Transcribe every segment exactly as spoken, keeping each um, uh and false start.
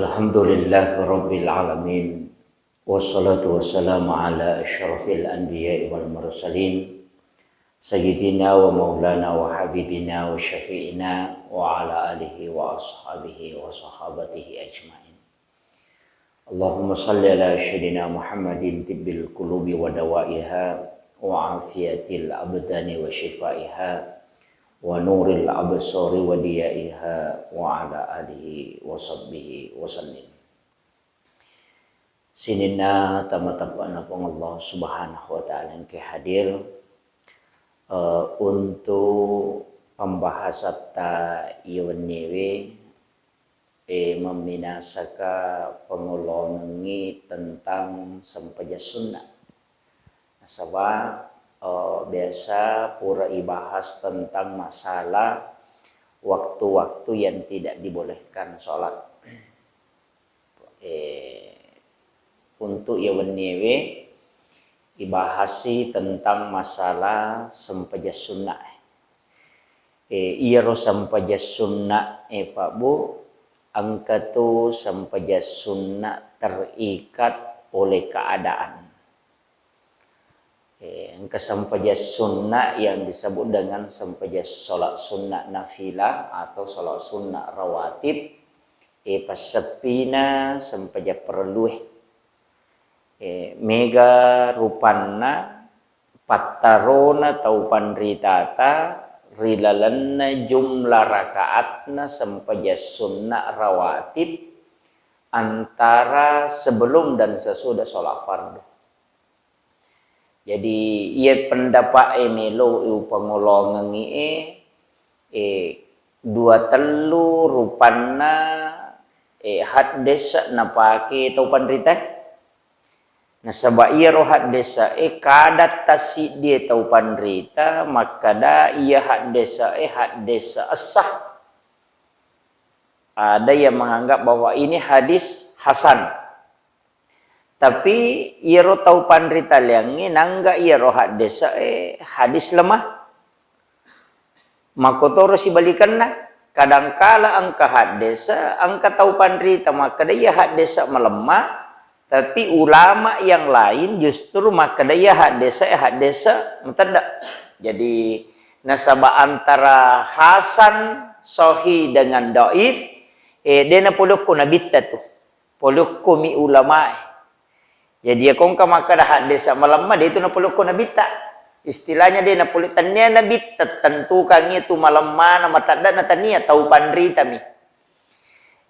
Alhamdulillahirabbil alamin. Wassalatu wassalamu ala asyrafil anbiya'i wal mursalin. Sayyidina wa maulana wa habibina wa syafi'ina wa ala alihi wa ashabihi wa sahabatihi ajmain. Allahumma salli ala sayyidina Muhammadin tibbil qulubi wa dawaiha wa afiyatil abdani wa shifaiha wa nuril absari wa diyaiha wa ala alihi wa sahbihi wa sallim. Sininna tama-, tapana Puang Allah Subhanahu wa Ta'ala engke hadir, eh, untuk pembahasatta iya wenniewe, eh, memminasaka pengolongengngi tentang sempajang sunnah. Nasaba, eh, biasa pura ibahas tentang masalah waktu-waktu yang tidak dibolehkan sholat. Eh, untuk iya wenniewe ibahasi tentang masalah sempajang sunnah. Eh, iyaro sempajang sunnah, eh, Pak Bu, engka tu sempajang sunnah terikat oleh keadaan. Eh, engka sempajang sunnah yang disebut dengan sempajang sholat sunnah nafilah atau sholat sunnah rawatib, eh, passeppina sempajang parellue. Eh, mega rupanna pattarona tau panritata ri lalenna jumlah rakaatna sempajang sunnah rawatib antara sebelum dan sesudah sholat fardu. Jadi, iya pendapat e melo upangolongengngi e, eh, dua tellu rupanna, eh, haddesa napake tau panrita. Nasaba iyaro haddesa e kada tassiddie tau panrita makkada iya haddesa e haddesa essah. Ada yang menganggap bahwa ini hadis hasan. Tapi iyaro tau panrita liangnge nangga iyaro haddesa e hadis lemah. Makkotoro sibalikenna, kadangkala engka haddesa, engka tau panrita makkeda iya haddesa malemma, tapi ulama yang lain justru makkeda iya haddesa, eh, haddesa matedda. Jadi nasaba antara hasan, sahih dengan dhaif, eh, de napolokko nabitta tu. Polokko mi ulamae. Jadi, iya ko engka makkeda haddesa malemma, de tu napolokko nabitta. Istilahnya de napole-, tania nabitta tentukangngi tu malemmana, mateddana, tania, tau panritami.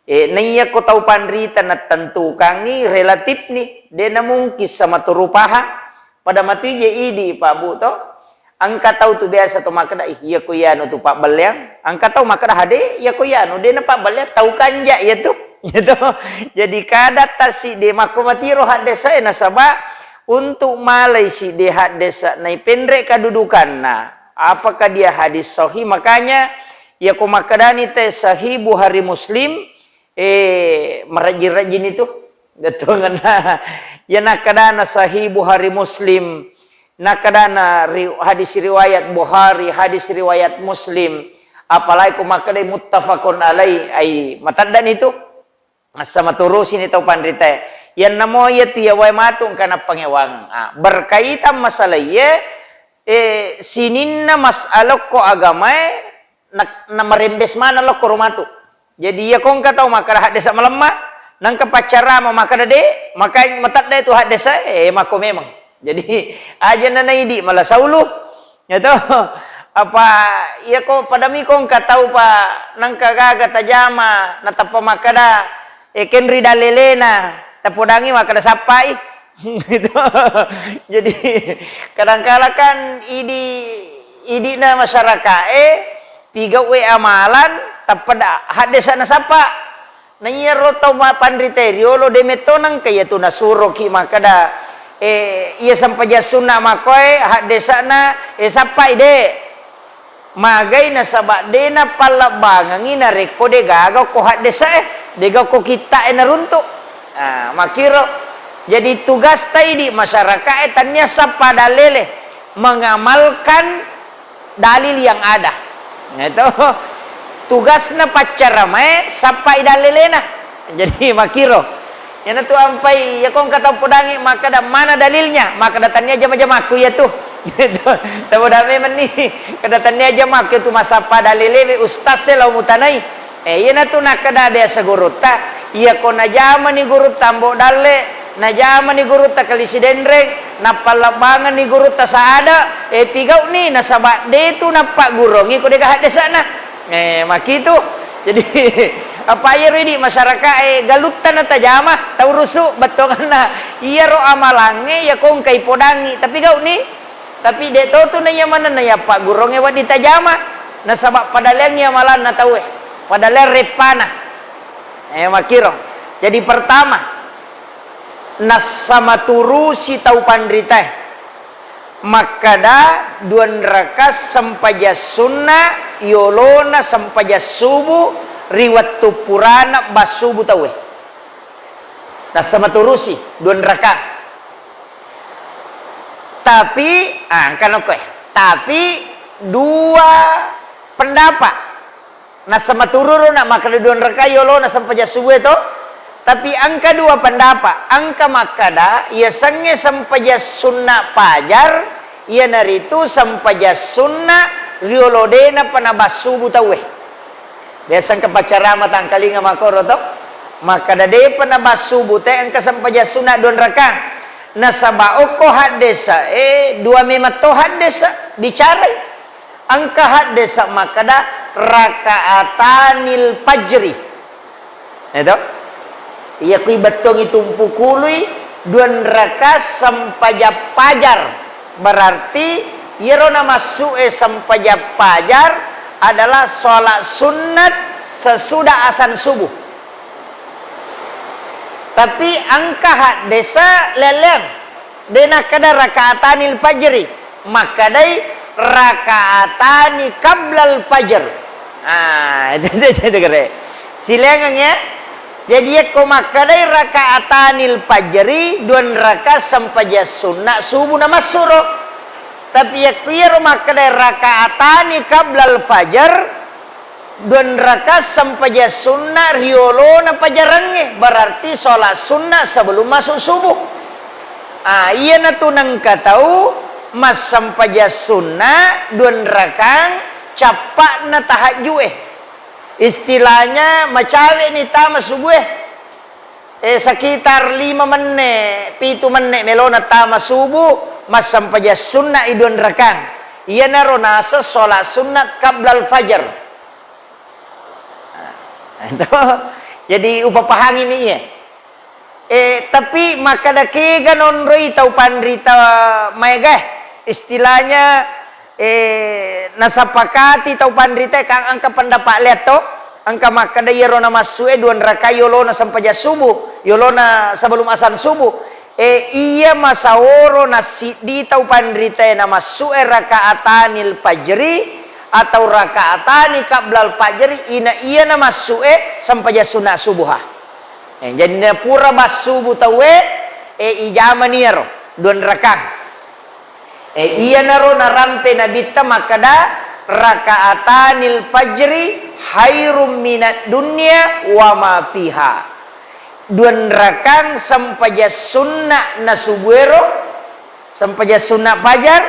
Eh, naiya ko tau panrita natentukangngi, relatifni, de namungkin sama tu rupaha. Pada matu je idi, Pak Bu, to. Engka tau tu biasa to makkeda, "Ih, iya ko iyanu tu pabbelleang." Engka tau makkeda, "Hade, iya ko iyanu de napabbelleang, tau kanja iya tu." Gitu. Jadi kada tassiddi makko matiro haddesa e nasaba untuk malai siddi haddesa naipenre kedudukanna. Apakah dia hadis sahih? Makanya iya ko makkedani te sahih Bukhari Muslim, eh, marajji-rajjini tu. Bettuangenna. Iya nakkadana sahih Bukhari Muslim, nakkadana ri-, hadis riwayat Bukhari, hadis riwayat Muslim, apalagi ko makkedai muttafaqun alai, ai mataddani tu. Assa maturusini tau panritae. Iyanna mo iya tu iya wae matu engka nappangewang. Ah, berkaitan masalah iye, eh, sininna masalah ko agamae, na, namarembes maneng lokko ro matu. Jadi, iya ko engka tau makkeda haddesa malemma, nangka paccarama makkeda de, maka matedda itu haddesa, eh, makko memang. Jadi, aja nanaidi mala saulu. Ya to? Apa, iya ko padami ko engka tau pa nangka gaga tajama, natappa makkeda, eh, kenri dalelena, tapodangi makkeda sappai. Gitu. Jadi, kadangkala kan idi, idina masyarakae, pigauwe amalan, tappa da-, haddesa nasappa. Na iyaro tau ma-, panritae riolo, de metto nangka iya tu nasuroki makkeda, eh, iya sempajang sunna makkoe, haddesana, eh, sappai de. Magai nasaba de napallebbangengi narekko de gaga ko haddesae, de gaga ko kittae naruntu. Ah, makkiro. Jadi tugasta idi masyarakae tania sappa dalele, mengamalkan dalil yang ada. Nah, itu tugasna paccaramae sappai dalelena. Jadi makkiro. Iyanatu ampai, iyako engka tau podangngi makkeda, "Mana dalilnya?" Makkeda, "Tania jama-jamakku iyatu." Tau podangngi menni, kada tania jamakku iyatu, massappa dalil ewe ustaz e lao mutanai. Eh, iyanatu nakkeda biasa gurutta, iyako najamani gurutta Ambo Dalle, najamani gurutta Kalisi Denreng, nappallebbangenni gurutta Saada, eh, pigau'ni, nasaba detu nappaggurongi ko dega haddesa'na. Eh, makitu. Jadi, apa iyaro idi masyarakat, eh, galutta natajama, tau rusu, bettuanna. Iyaro amalangnge, iyako engkai podangngi, tapi gau'ni. Tapi de totu na iya manenna iya paggurongnge wedding tajama. Nasaba padaleangngi amalanna tauwe. Padaleang reppana. Eh, makkiro. Jadi pertama, nassamaturusi tau panritae. Makkeda duanraka sempajang sunna yolona sempajang subuh ri wettu purana bassubu tauwe. Nassamaturusi duanraka. Tapi, ah, engka nokko e. Tapi dua pendapat. Nassamaturusi na makkeda duanraka yolona sempajang subuh e to. Tapi engka dua pendapat. Engka makkeda, yasengnge sempajang sunna pajar, iyanaritu sempajang sunna riolo denapa nabassubu tauwe. Biasa engka paccarama tangkalinga makkoro to. Makkeda depa nabassubu te engka sempajang sunna duanraka. Nasaba okko haddesa e dua memang to haddesa bicarai. Engka haddesa makkeda rakaatanil fajri. Eto? Iya kui bettuangngi tumpukului duanraka sempajang pajar. Berarti iyaro namassu e sempajang pajar adalah sholat sunnat sesudah azan subuh. Tapi engka haddesa leleng. De nakkeda rakaatanil fajri, makkedai raka'atani qablal fajr. Ah, itu, itu, itu kere. Silengeng ya. Jadi yakko makkedai raka'atanil fajri, duanraka sempajang sunna subuh namassuro. Tapi yakko iyaro makkedai raka'atani qablal fajr, duanraka sempajang sunna riolona pajarangnge, berarti sholat sunna sebelum masuk subuh. Ah, iyanatu nengka tau massempajang sunna duanrakang cappa'na tahajju e. Istilahnya macawe ni tama subuh e. Eh, sekitar lima menne, pitu menne melona tama subuh, massempajang sunna i duanrakang. Iyanaro naseng sholat sunnat qablal fajar. Nah, itu. Jadi upapahangi mi iya. Eh, tapi makkeda kega nonroi tau panrita maega, istilahnya, eh, nasapakati tau panrita kan engka pendapat lea to, engka makkeda iyaro namassu e duanrakai yolona sempajang subuh, yolona sebelum azan subuh. Eh, iya masaoro nassiddi tau panrita e namassu e rakaatanil fajri atau raka'atani qablal fajri, ina iya namassu e sempajang sunna subuha. Eh, jadi napura bassubu tauwe, eh, ijamani iyaro duanrakang. Eh, iyanaro narampe Nabitta makkeda, "Raka'atanil fajri khairum minad dunya wa ma fiha." Duanrakang sempajang sunna na subuero, sempajang sunna fajar,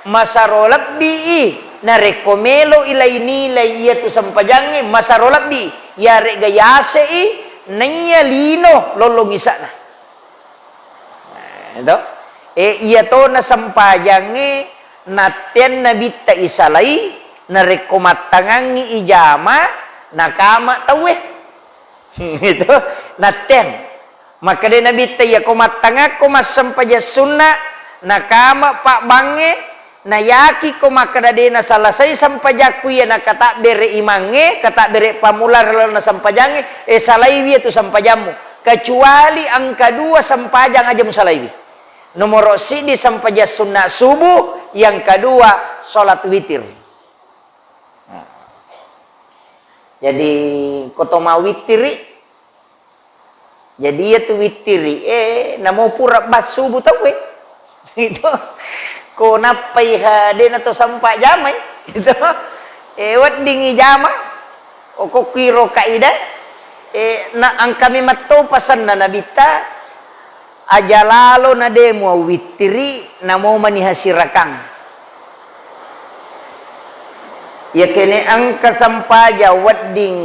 masaro lebbi i, narekko melo i lai-nilai iyatu sempajangnge, masaro lebbi i, iyare'ga yase i, naiya lino lollong isa'na. Nah, to. E, iyatona sempajangnge natteang Nabitta isalai, narekko mattangangngi ijama, nakama tauwe. Itu, natteang. Makkeda Nabitta, iyako mattangakko massempajang sunna, nakama pabbangnge, nayakiko makkeda de nasalasai sempajakku iya nakatabbere imangnge, katabbere pammula ri lalenna sempajangnge, e, salaiwi iyatu sempajammu. Kecuali engka dua sempajang aja musalaiwi. Nomoro siddi sempajang sunna subuh, yang kedua salat witir. Nah. Jadi, ko to mawittiri, jadi iyatu wittiri, eh, namo pura bassubu tauwe. Itu. Ko nappai ha, de nato sempa jamai. Itu. Eh, weddingi jama. Okokki ro kaidah. E, na engkami metto pasenna Nabitta, aja lalo na de muawittiri, namo maniha sirakang. Yakene engka sempajang wedding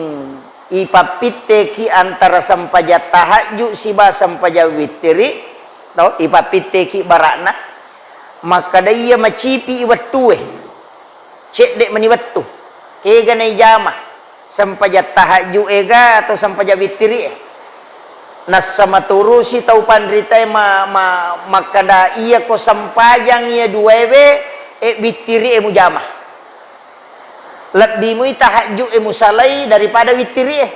ipappitteki antara sempajang tahajju siba sempajang wittiri, to, ipappitteki barakna, makkada iya macipi wettue. Cedde mani wettu. Kega naijama? Sempajang tahajju ega atau sempajang wittiri e? Nassa maturusi tau panritae ma-, ma-, makkada, iyako sempajang iya duaewe, e, wittiri e mujama. Lebbi mui tahajju e musalai daripada wittiri e.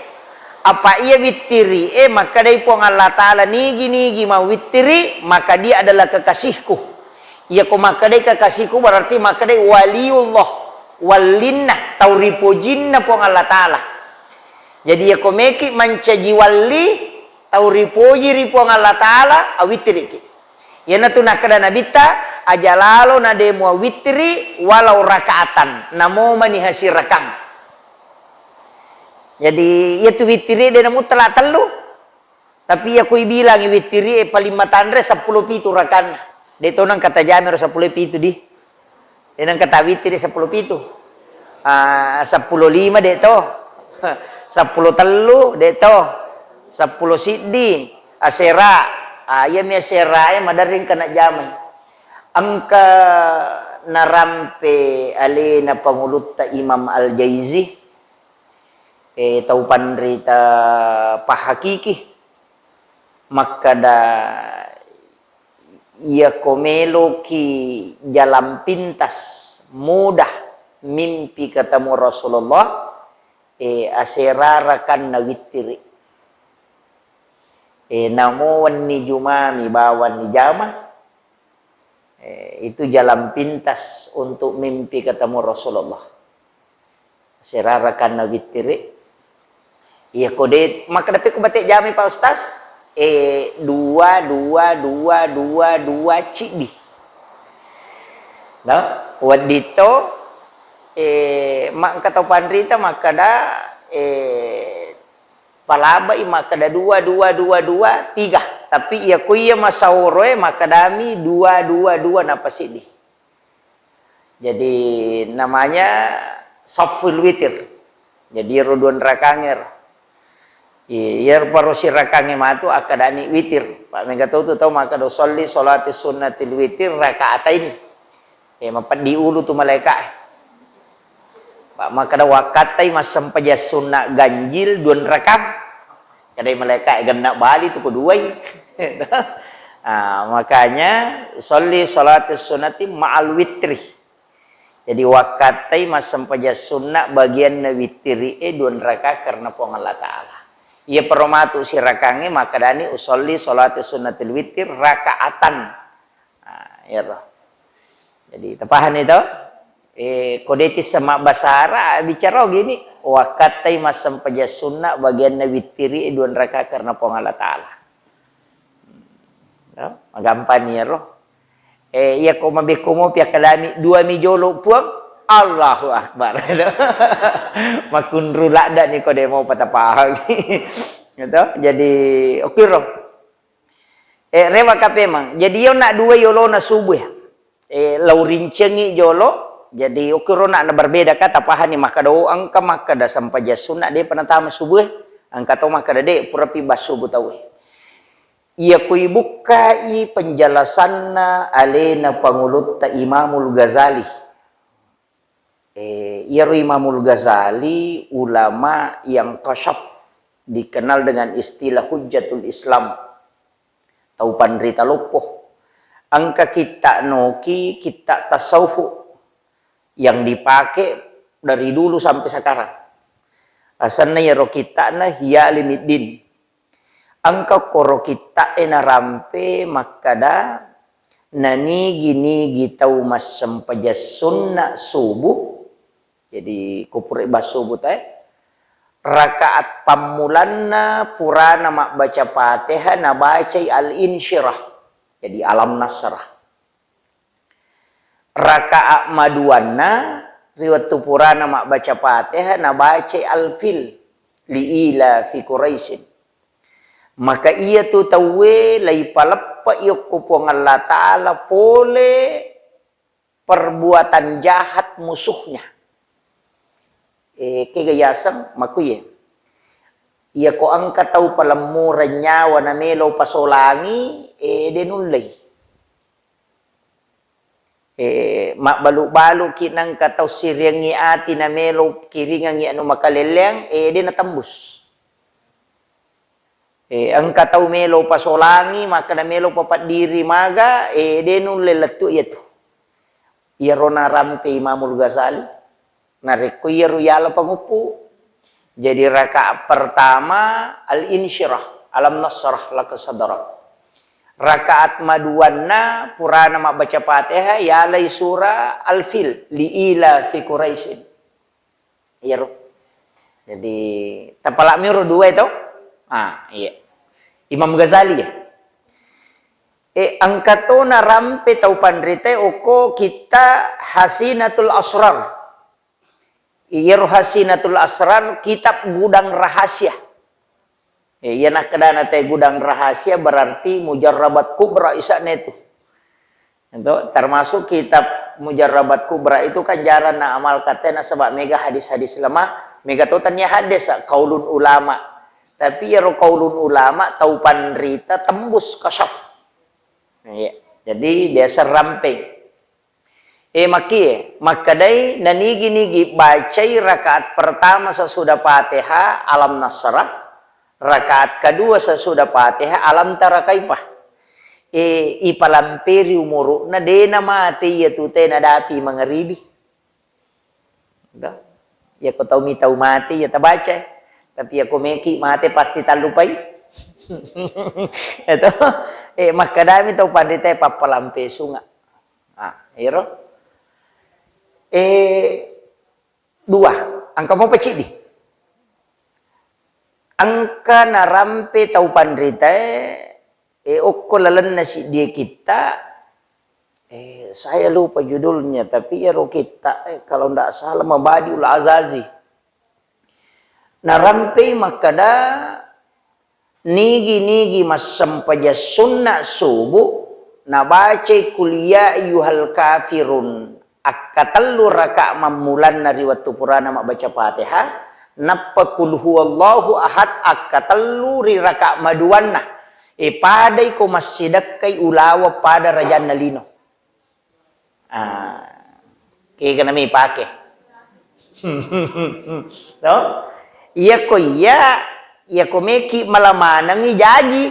Apa iya wittiri e, makkadai Puang Allah Ta'ala, nigi-nigi mawittiri, maka dia adalah kekasihku. Iyako makkedai kekasihku, berarti makkedai waliullah, wallinna, tau ripojinna Puang Allah Ta'ala. Jadi, iyako meki mancaji walli, tau ripoji ri Puang Allah Ta'ala, awittiriki. Iyanatu nakkeda Nabitta, aja lalo na de muawittiri walau rakaatan, namo maniha sirakang. Jadi, iyatu wittiri de namuttala tellu. Tapi iyako ibilangi wittiri e paling matanre seppulo pitu rakanna. De to nengka tajamiro seppulo pitu di. De nengka tawittiri seppulo pitu. Ah, seppulo lima de to. Seppulo tellu de to. Seppulo siddi. Asera. Ah, iyami asera e maderring kena jamai. Engka narampe alena pangulutta Imam Al-Jaizi. Eh, tau panrita pahakiki makkada, iyako meloki jalan pintas, mudah mimpi ketemu Rasulullah, eh, asera rakanna wittiri. Eh, namo wenni jumami bawang nijama, Eh, itu jalan pintas untuk mimpi ketemu Rasulullah. Asera rakanna wittiri. Iya, ko de, makkeda pe ko bate jamai, Pak Ustaz? Eh, dua, dua, dua, dua, dua, ciddi. No? Wedditto, eh, ma-, engka tau panrita makkeda, eh, palabai makkeda dua, dua, dua, dua, tiga. Tapi iya ko iya masaoroe makkedami dua, dua, dua, napasiddi. Jadi namanya saful witir. Jadi ero dua rakangnge ero. I-, iyaro paro sirakangnge matu akkedani witir. Pak, mega tau tu tau makkeda usolli sholati sunnatil witir rakaataini. Eh, mapeddi ulu tu malaeka e. Pak, makkeda wakkattai massempajang sunna ganjil dua rakang. Kedai malaeka e, genna bali tu ko duai. Ah, makanya usolli sholati sunnati ma'al witri. Jadi wakkattai massempajang sunna bagianna wittiri e dua raka karena Puang Allah Ta'ala. Iya paro matu sirakangnge makkedani usolli sholati sunnatil witir rakaatan. Nah, iyaro. Jadi, tapahani to? Eh, ko de tisseng mabbasara, bicara gini, wakkattai massempajang sunna bagianna wittiri e dua raka karena Puang Allah Ta'ala. Hmm. To? Magampang ni iyaro. Eh, iya ko mabekko mopi akkalami, dua mi jolo Puang, Allahu Akbar. Makkunru ladda ni ko de mopa tapahang. Gitu? Jadi, oke ro. Eh, rewaka pemang. Jadi, iyo na dua yolona subuh. Eh, lau rincengi jolo. Jadi, okiro na, na berbeda ka, tapahani makkeda, oh, engka makkeda sempajang sunna, depa natama subuh. Engka to makkeda, de, purapi bassubu tau e. Iya kui bukkai penjelasanna alena pangulutta Imamul Ghazali. Eh, iyaro Imamul Ghazali ulama yang kasyaf, dikenal dengan istilah Hujjatul Islam. Tau panrita loppo. Engka kitta noki, kitta tasawuf yang dipakai dari dulu sampai sekarang. Asenna iyaro kitta'na Ihya Ulumuddin. Engka koro kitta'e narampe makkeda, nanigi-nigi tau massempajang sunna subuh, jadi ko pura bassubu tae, rakaat pammulanna purana mabbaca Fatihah nabacai Al-Insyirah, jadi Alam Nasrah. Rakaat maduanna ri wettu purana mabbaca Fatihah nabacai Al-Fil. Liila fi Quraisyin. Maka iyatu tauwe laipaleppe'i okko Puang Allah Ta'ala pole perbuatan jahat musuhnya. Eh, kega yaseng makuye. Iyako engka tau palemmureng nyawa namelo pasolangi, eh, de nullei. Eh, mabbalu-baluki nengka tau siriangngi ati namelo kiringangngi anu makalelleang, eh, de natembus. Eh, engka tau melo pasolangi, makkeda melo papaddiri maga, eh, de nulle lettu iyatu. Iyaro narampe Imamul Ghazali, narekko iyaro yala panguppu. Jadi rakaat pertama al-insyirah, alam nasyrah laka sadrak. Rakaat maduanna purana mabbaca Fatihah, yalai surah Al-Fil, li ila fi Quraisyin. Iyaro. Jadi, tapalami ro dua itu? Ah, iya. Imam Ghazali ya. Eh, engka to narampe tau panrita okko kitta Hasinatul Asrar. Iyaro Hasinatul Asrar kitab gudang rahasia. Eh, iya nakkedana te gudang rahasia berarti mujarrabat kubra isa'na itu. Itu termasuk kitab Mujarrabat Kubra itu kan jarang na amal katanya nasaba mega hadis-hadis lemah, mega to tania hadis, kaulun ulama. Tapi iyaro kaulun ulama tau panrita tembus kasyaf. Iya. Jadi biasa rampeng. Eh, makkie, makkedai nanigi-nigi bacai rakaat pertama sesudah Fatihah Alam Nasrah, rakaat kedua sesudah Fatihah Alam Tara Kaifa. Eh, ipalamperi umuru'na, de namate iyatu te nadapi mangaribi. Dah. Iyako tau mi tau mate, iya tabaca. Tapi iyako meki mate pasti tallupai. Itu. Eh, makkedami tau panrita pappalampe sunga. Ah, ero. Eh, dua. Engka mopa ciddi. Engka narampe tau panritae, eh, okko lalenna siddie kitta, eh, saya lupa judulnya, tapi ero kitta, eh, kalau ndak salah Mabadiul Azazi. Narampei makkeda, nigi-nigi massempajang sunna subuh, nabacai Qul ya ayyuhal kafirun akkatellu raka mammulanna ri wettu purana mabbaca Fatihah, nappa Qul huwallahu ahad akkatellu ri raka maduanna. E, padai ko massidekkai ulaweng pada rajanna lino. Ah, kega nami pake. To? Iyako iya, iyako meki mala manengi jaji.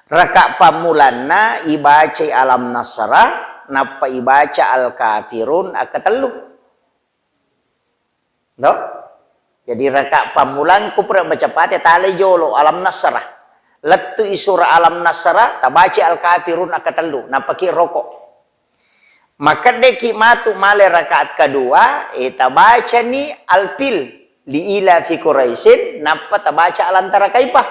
Raka pammulanna ibacai Alam Nasrah, nappa ibaca Al-Kafirun akkatellu. To? Jadi raka pammulang kupura baca Fatihah, talai jolo Alam Nasrah. Lettu i surah Alam Nasrah, tabaca Al-Kafirun akkatellu, nappaki roko. Makkeddeki matu male rakaat kedua, eh, tabacani Al-Fil, li ila fi Quraisyin, nappa tabaca Alam Tara Kaifa,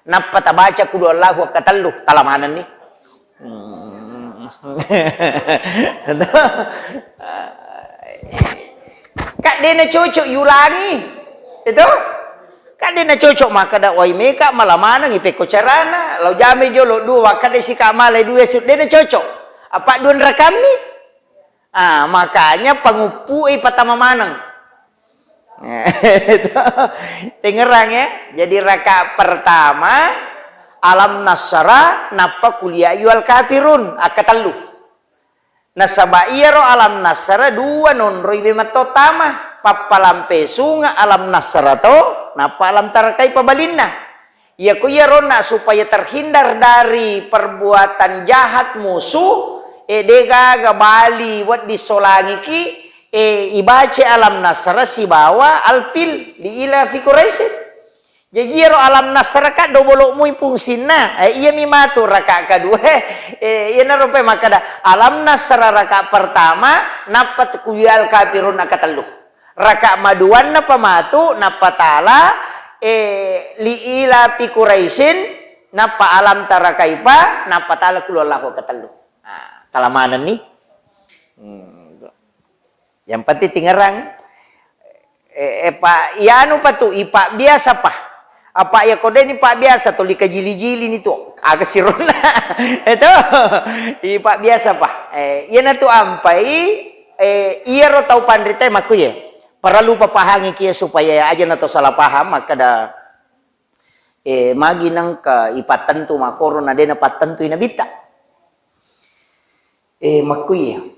nappa tabaca Qul huwallahu akkatellu, tala manenni. Hmm. Kak dena cocok yulangi. Itu? Kan de nacocok makkeda, wai meka mala maneng ipekko carana, lao jamai jolo dua, wakkeda sika mala dua su, de nacocok. Apa dua rakammi? Ah, makanya panguppu e patama maneng. Tengerang ya. Jadi raka pertama Alam Nasrah, nappa Qul ya ayyuhal kafirun, akkatellu. Nasaba iyaro Alam Nasrah dua nonroi we mattottama, pappalampe sunga Alam Nasrah to, nappa Alam Tara Kaifa balinna. Iyako iyaronna supaya terhindar dari perbuatan jahat musuh, e, degaga bali wedding solangiki, e, ibaca Alam Nasrah sibawa Al-Fil, li ila fi Quraisyin. Jaji iyaro Alam Nasrah ka dobolo mui fungsinna. Eh, iyami matu raka kedua. Eh, iyanaro pe makkeda Alam Nasrah raka pertama, nappa Qul ya ayyuhal kafirun akkatellu. Raka maduanna pa matu, nappa tala, eh, li ila fi Quraisyin, nappa Alam Tara Kaifa, nappa tala Qul huwallahu akkatellu. Nah, tala manenni. Hmm. Yang penting tingerang. Eh, eh, pa, ianu pa tu, ipabbiasa pa. Apa iya ko deni pabbiasa tuli kajili-jili ni tu. Aga sironna. Itu. Ipabbiasa pa. Eh, iyana tu ampai, eh, iyaro tau panrita makkuye. Parallu papahangi kia supaya aja na to salah paham, makkada, eh, magi nengka ipattentu makoro na dena pattentui nabitta. Eh, makkuye.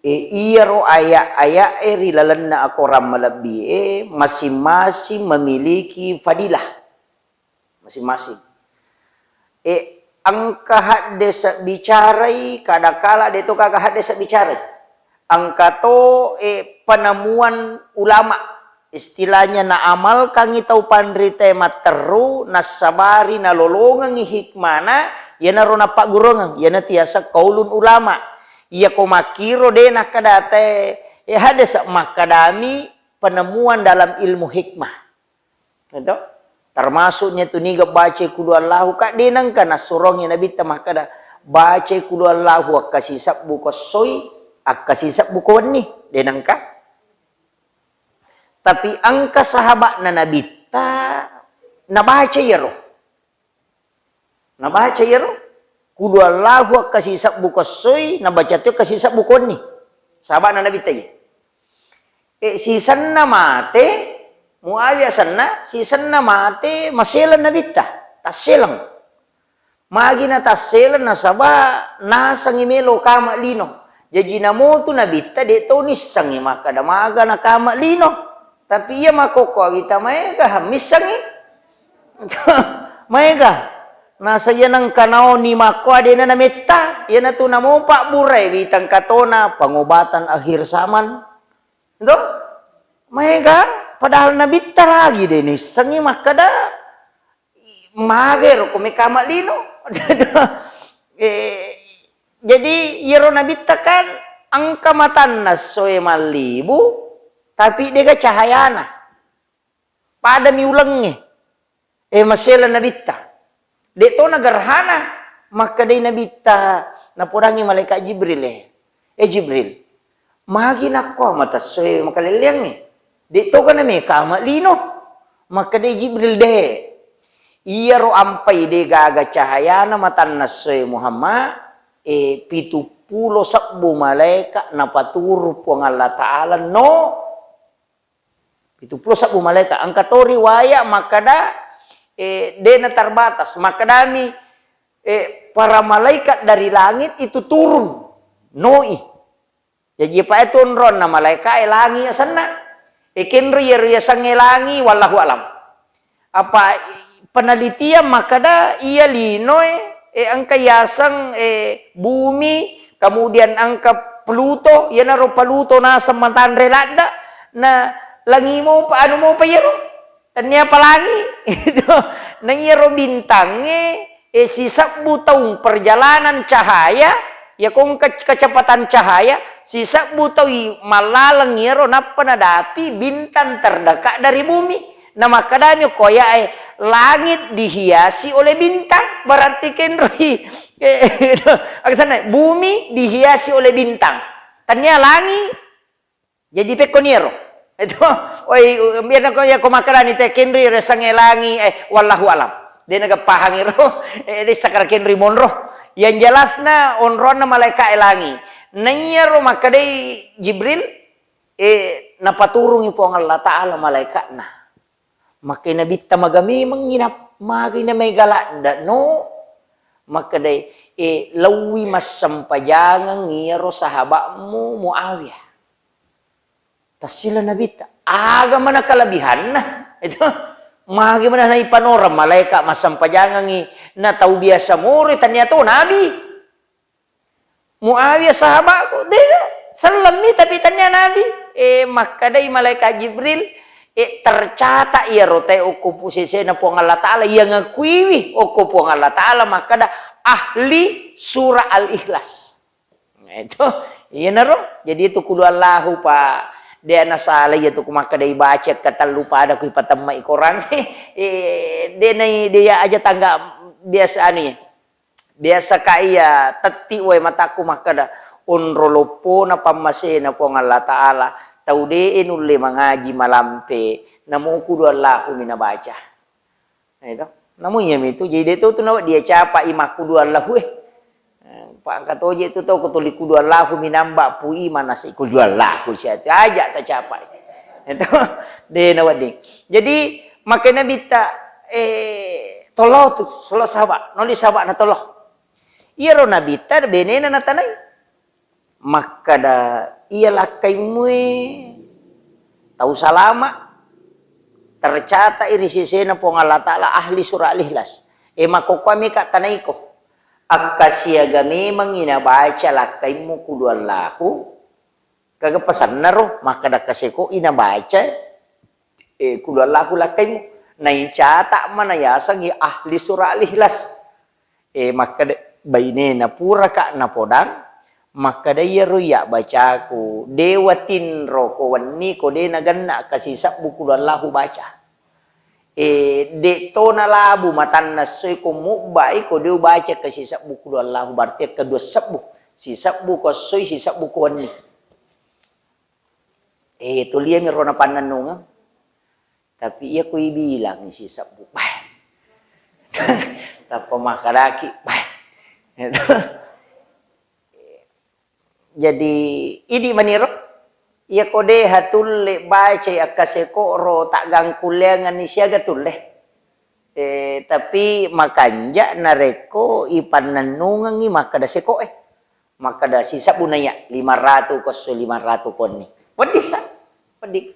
E, iyaro aya'-aya'e ri lalenna akorang malebbi'e masing-masing memiliki fadilah. Masing-masing. E, engka haddese' bicarai, kadakala de' to gaga haddese' bicarai. Engka to, e, penemuan ulama. Istilahnya naamalkangngi tau panritae matteru, nassabari nalolongengngi hikmana, iyanaro nappagguruangeng, iyanatu yaseng qaulun ulama. Iyako makkiro de' nakkadatae, e, hadese' makkadami penemuan dalam ilmu hikmah. Gitu? Termasuknya tu niga bacai qul huwallahu, ka de' nengka nassurongi Nabitta makkada, bacai qul huwallahu akkasisebbu ko essoi, akkasisebbu ko wenni. De' nengka. Tapi engka sahaba'na Nabitta nabaca iyaro. Nabaca iyaro. Qul huwallahu akkasisebbu ko essoi, nabaca to akkasisebbu ko wenni. Sahaba'na Nabitta iye. E, sisenna mate, Muawiyah senna, sisenna mate, maseleng Nabitta. Tasseleng. Magi natasseleng nasaba nasengngi melo kama lino. Jaji namotu Nabitta de' to nissengngi makkada maga nakama lino. Tapi iya makkokkoe awita maega missengngi. Maega. Nasa iya nengka naoni makkoa de'na nametta, iyanatu namo pabburai witang katona pengobatan akhir zaman. Itu? Maega, padahal Nabitta lagi de' nissengngi makkada, magero ko mekama lino. Eh, jadi iyaro Nabitta kan engka matanna essoe mallibu, tapi de'ga cahayana. Padami ulengnge. Eh, maseleng Nabitta. De' to nagerhana, makkedai Nabitta, napodangngi malaikat Jibril, eh, "Eh, Jibril, magi nakko mata essoe makalelleangnge? De' toga namekama lino?" Makkedai Jibril, "De'. Iyaro ampai de' gaga cahayana matanna essoe Muhammad, eh, pitu pulo sebbu malaika napaturung Puang Allah Ta'ala no." Pitu pulo sebbu malaika. Engka to riwaya makkada, eh, de'na terbatas. Makkedami, eh, para malaikat dari langit itu turun. Noi. Jaji, pa itu onronna malaika e langi asenna. E, kenro iyaro yasengnge langi, wallahu alam. Apa penelitian makkada iya linoe, e, engka yaseng, e, bumi, kemudian engka Pluto, iyanaro Pluto naseng matanre ladde, na langi mopa, anu mopa iyaro, tennia pa langi. Na iyaro bintangnge, e, sisebbu taung perjalanan cahaya, iya ko engka kecepatan cahaya, sisebbu taui mallaleng iyaro nappa nadapi bintang terdekat dari bumi. Namakkedami okko aya'e, "Langit dihiasi oleh bintang." Berarti kenroi, eh, aksanna, bumi dihiasi oleh bintang. Tennia langi, jadi pekkoniero. Itu, oi, biarna ko, iya ko makkedani te kenroi resengnge langi, eh, wallahu alam. De' naga pahang iro, eh, de' sakara kenroi monro. Yang jelasna onronna malaika e langi. Naiyaro makkedai Jibril, eh, napaturungi Puang Allah Ta'ala malaikatna. Makkedai Nabitta, "Maga memengngi na-, magai na mega ladde no?" Makkedai, "E, laowi massempajangeng iyaro sahaba'mu Muawiyah." Tassila Nabitta, "Aga mana kelebihanna?" Itu, magi mana naipanoreng malaika massempajangengngi na tau biasa moroi, tennia to nabi. Muawiyah sahaba'ku, de', sellemmi tapi tennia nabi. Eh, makkedai malaikat Jibril, eh, tercatat iyaro tae okko pu-, sesena Puang Allah Ta'ala, iya ngakuiwi okko Puang Allah Ta'ala makkeda ahli surah Al-Ikhlas. Nah, itu, iyanaro. Jadi itu qul huwallahu, Pak. De' nasala iya tu ku makkeda ibaca katellu pada ku ipatemmai Korang. Eh, de' nai, de' iya aja tangga biasa anu ya. Biasa ka iya tetti wae matakku makkeda, onro loppona pammasena Puang Allah Ta'ala, Tau de'e nulle mangaji malampe, namo kudu Allahu mi nabaca. Nah, itu. Namu iya mitu, jadi de' to tu nawa dia capa i makkudu Allahu, eh. Eh, pa engka toje tu tau ko tuli kudu Allahu minamba pui manase kudu Allahu siatu aja ta capa. Itu de' nawedding. Jadi, makkeda Nabitta, eh, tolo tu, solo saba, noli saba na tolo. Iyaro Nabitta benena natanai. Makkeda, "Iya lakkaimmue tau salama, tercatat i ri sesena Puang Allah Ta'ala ahli surah Al-Ikhlas. E, makkokkoe meka tanaiko. Akkasiaga memangngi nabaca lakkaimmu kudu Allahu, kaga pasanna ro, makkeda kaseko i nabaca, e, kudu Allahu lakkaimmu. Naicata mana yasengngi ahli surah Al-Ikhlas." E, makkeda bainena, "Puraka napodang?" Makkeda, "Iyaro iya bacaku, de' watinro ko wenni ko de' nagenna kasisebbu kudu Allahu baca. E, de' to nalabu matanna essoi ko mubbai ko de' ubaca kasisebbu kudu Allahu, berarti kedua sebbu. Sisebbu ko essoi, sisebbu ko wenni." E, tuliami ro napannennungeng. Tapi iya ko ibilang sisebbu, bah. Tappa makkedaki, bah. Jadi, idi maniro, iya ko de' hatulle bacai akkaseko ro taggangkulleangenni siaga tulle. E, tapi makanja narekko ipannennungengngi makkeda sekoe. Makkeda sisebbu naiya, lima ratu ko esso, lima ratu konni. Wedding sa, wedding.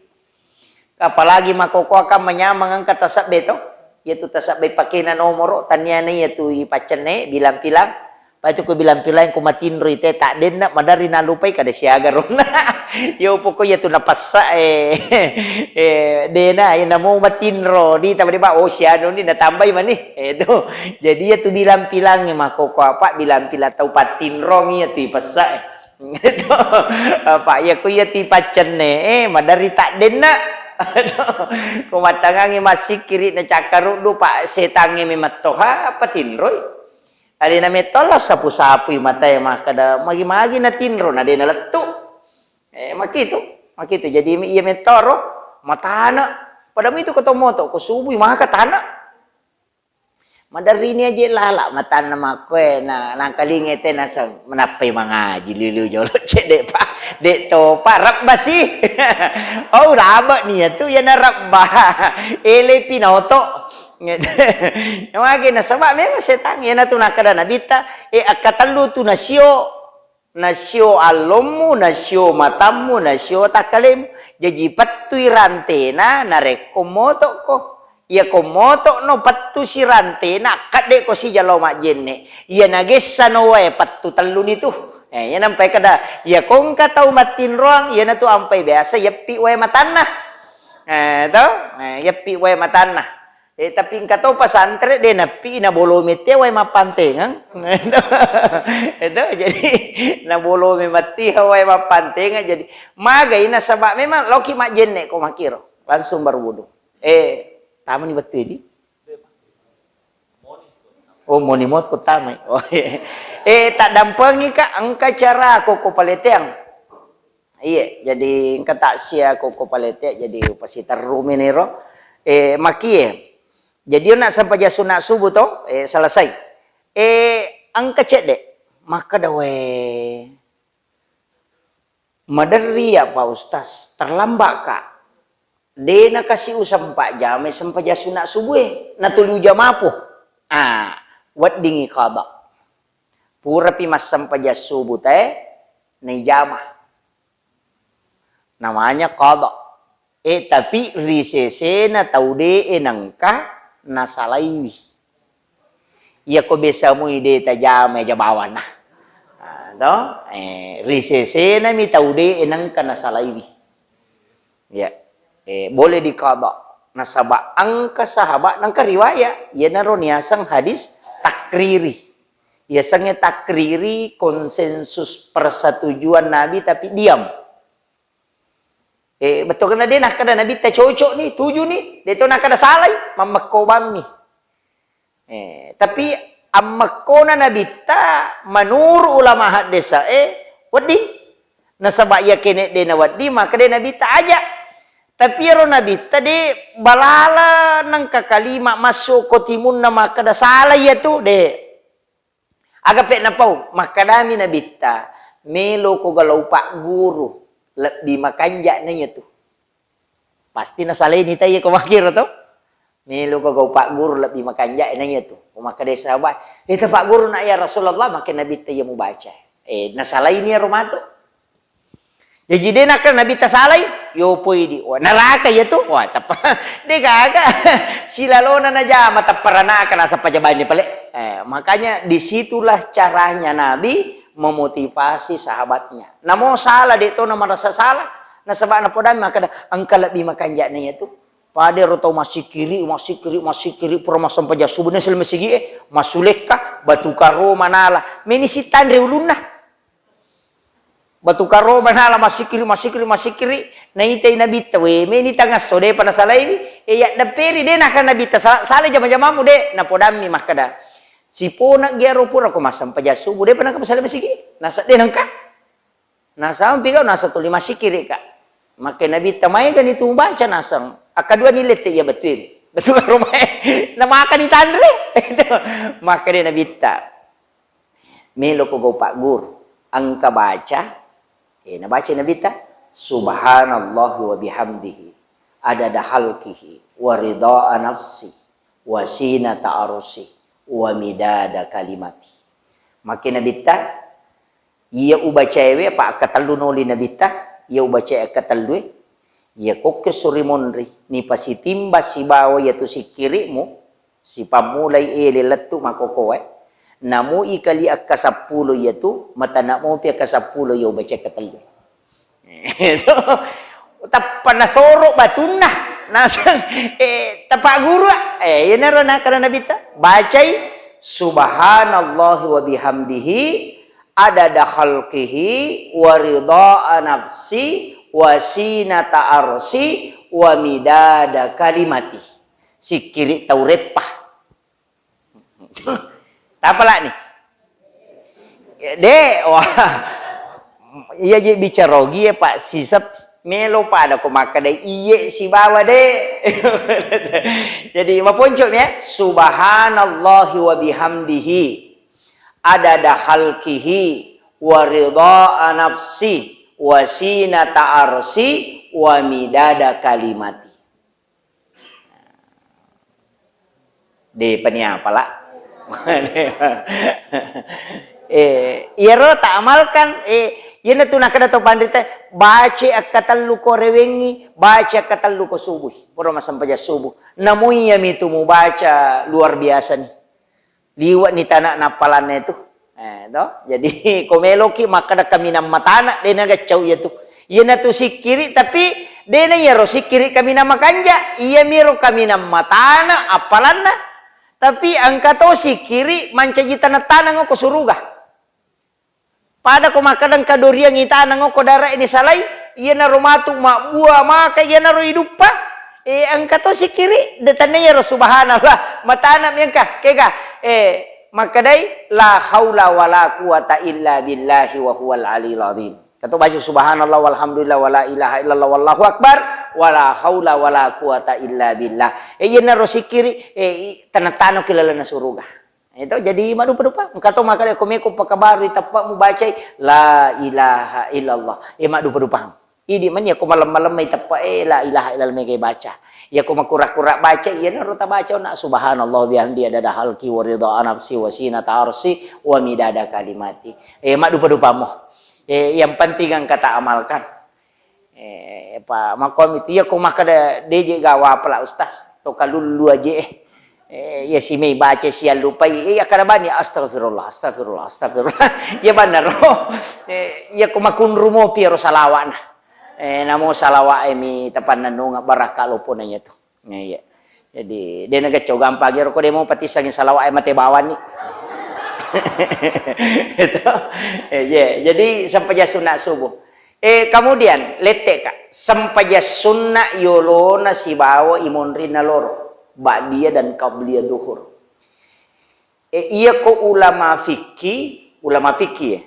Apalagi makkokkoe kan manyameng engka tasebbe to. Iyatu tasebbe pakena nomoro, taniana iyatu ipaccenne, bilang-pilang. Patu ko bilang-pilang ko matinroi te, taddenna, maderri nalupai kada siaga ronna. Yo pokok iyatu napassa, eh, eh, dena, eh, namo matinro, di taba-taba, oh, sianu ni, natambai mani. Eh, tu. Jadi iyatu bilang-pilang makkokkoe apa, bilang-pilang tau pattinrong iyatu ipassa, eh. Apa iya ko iyatu ipaccenne, eh, maderri taddenna. Ko mattangangi massikkiri na cakkaruddu, pa setangnge memettoha, apa tinroi. Alena metto Allah sapu-sapui matae makkeda, magi-magi natinro, na de' nalettu. Eh, makitu, makitu. Jadi iya mettoro, matana. Pada mitu ko to moto, ko subui maka tana. Maderrini aje lala matanna makkoe, na, nangkalinga te naseng, menappai mangaji liu-liu jolo, cedde pa, de' topa, rebba si. Oh, rabe ni iyatu, iyana rebba. Ele pinoto. Magi nasaba memang setang, iyanatu nakkeda Nabitta, e, akkatellu tu nasio. Nasio allommu, nasio matammu, nasio takkalemmu. Jaji pettui rantena narekko motokko. Iyako motokno pettusi rantena, akkedde ko sijalo majjenne. Iya nagessano wae pettu telluni tu. Eh, iya nampai kada, iyako engka tau mattinroang, iyanatu ampai biasa yeppi wae matanna. Eh, to? Eh, yeppi wae matanna. Eh, tapi engka to pesantren de' nappi nabolomi te wae mappantengeng. Edo, jadi nabolomi matti wae mappantengeng. Jadi magai nasaba memang loki majjenne ko makiro, langsung berwudu. Eh, tamani wettu di? Oh, moni mot ko tamai. Oh, iya. Eh, tak dampengi ka, engka cara ko, ko paleteang. Iya, jadi engka taksia ko, ko paletea, jadi upasiterru meniro. Eh, makie. Jadi ona sempajang sunat subuh to, eh, selesai. Eh, engka cedde. Makkeda, "We, maderri ya, Pak Ustaz, terlambat ka. De' nakasi usempajang sempajang sunat subuh e, natuli ujamapo." Ah, weddingi qada. Purapi massempajang subuh tae, naijama. Namanya qada. Eh, tapi ri sesena tau de'e nengka nasalaiwi. Iyako biasa mui de' tajama aja bawana. Ah, to? Eh, ri sesenami tau de'e nengka nasalaiwi. Ya. Eh, boleh diqada. Nasaba engka sahabat nengka riwayat, iyanaro niaseng hadis takriri. Yasengnge takriri konsensus persetujuan Nabi tapi diam. Eh, bettuanna de' nakkeda Nabitta cocok ni, tuju ni, de' to nakkeda salai, mammekkobammi. Eh, tapi ammekkona Nabitta menurut ulama haddesa e wedding. Nasaba iya kene de nawedding, maka de Nabitta aja. Tapi iyaro Nabitta de balala nengka kalima massu ko timunna makkeda sala iya tu, de. Aga pe napau, makkedami Nabitta, "Melo ko galau pagguru, lebbi makanja na iya tu." Pasti nasalaini tai ko makkiro to. Melo ko gau pagguru lebbi makanja na iya tu. Ko makkeda sahabat, "Eh, ta pagguru na ya Rasulullah," makke Nabitta iya mubaca. Eh, nasalaini iyaro matu. Jaji de nakkeda Nabitta salai, yo poi di. Wah, naraka iya tu. Wah, teppa. De gaga. Silalona najama teppa ranaka nasappa jabanni pale. Eh, makanya disitulah caranya Nabi memotivasi sahabatnya. Namo sala de to na marasa sala. Nasaba napodami makkeda engka lebbi makanja na iya tu. Pada ro tau massikiri, massikiri, massikiri, pura massempajang subuh, na selama sigi, eh, massulekka, batu karo manala. Meni sitanre ulunna. Batu karo manala massikiri, massikiri, massikiri, naitai Nabitta, we, meni tangasso, depa nasalaiwi, e, yaddepperi, de naka Nabitta, sa-, sala jama-jamamu, de, napodammi makkeda, sipona giaro pura ko massempajang subuh, depa naka masalai masigi, nasa de nengka. Nasang pigau, nasa tuli massikiri ka. Makke Nabitta maegani tu baca nasang. Akkaduani lette iya bettuin. Betul romae. Namaka ditanre. Makke de Nabitta. Melo ko gau pagguru. Engka baca. Eh, nabaca Nabitta. Subhanallahi wa bihamdihi. Adada halkihi. Wa ridha nafsi. Wa sinata arsi. Wa midada kalimati. Makke Nabitta. Iya ubacaewe apa akkatellu noli Nabitta, iya ubacae akkatellue, iya kokke suri monri, nipasitimba sibawa iyatu sikkiri'mu, sipammulai ele lettu makokoe, namu ikali akkasappulo iyatu, matana mopi akkasappulo iya ubacae akkatellue. Tappa nasoro batunna, naseng, eh, tapagguru, eh, iyanaro nakkeda Nabitta, bacai, "Subhanallahi wa bihamdihi, adada khalqihi, wa ridha nafsi, wa sinata arsi, wa midada kalimati." Sikkiri tau reppa. Tapalani? De, wah. Iya je bicara ogi ya, Pak, sisep melo pada ko makkeda iye sibawa de. Jadi maponco mi ya, subhanallahi wa bihamdihi, adada halkihi, wa ridha nafsi, wa sinata arsi, wa midada kalimati. De pani apala. Eh, iyaro ta amalkan, eh, iyanatu nakkeda to panrita, baca akkatellu ko rewengngi, baca akkatellu ko subuh. Pura massempajang subuh. Namu iyami tu mubaca luar biasa ni. Liwe'ni tana nappalanna itu. Eh, to? Jadi, ko meloki makkeda kaminang matana, de nagaccau iya tu. Iyanatu sikkiri, tapi de na iyaro sikkiri kaminang makanja, iyamiro kaminang matana appalanna. Tapi engka to sikkiri mancaji taneng-taneng ko suruga. Pada ko makkeda engka doriang itaneng okko dare'e ni salai, iyanaro matu mabbua maka iyanaro iduppa, eh, engka to sikkiri, de tenniyaro subhanallah, matana mi engka, kega, eh, makkedai, "La haula wala quwata illa billahi wa huwal aliyul azim." Kato baca subhanallah walhamdulillah wala ilaha illallah wallahu akbar, wala haula wala quwata illa billah. Eh, iyanaro sikkiri, eh, i-, taneng-taneng ki lalenna suruga. Itu jadi maddupa-dupa. Engka to makkeda ko meko pakabarui teppa mubacai la ilaha illallah. Eh, maddupa-dupang. Idi mani ko malem-malem mai teppa, eh, la ilaha illallah mega baca. Iya ko makura-kura baca, iyanaro tabaca na subhanallah bihamdi adada halki wa ridha nafsi wa sinata arsi wa midada kalimati. Eh, maddupa-dupamo. Eh, yang penting engka ta amalkan. Eh, pa, makkomi tu, iya ko makkeda, "De je gawa pala, Ustaz, to kalullu aje, eh." Eh, iya si mei baca siallupai, eh, iya kada bani, "Astagfirullah, astagfirullah, astagfirullah." Iya banaro. Eh, iya ko makunru mopi ro salawa'na. Eh, namo salawa'e mi tapannennunga barakka lopona iya tu. Iya, iya. Jadi, de nagaccau gampang iyaro ko de mo patissangi salawa'e mate bawani. Itu. Eh, iya. Jadi, sempajang sunna subuh. Eh, kemudian, lette ka, sempajang sunna yolona sibawa imonrinna loro, ba'diyah dan qabliyah duhur. Eh, iya ko ulama fikih, ulama fikih ya.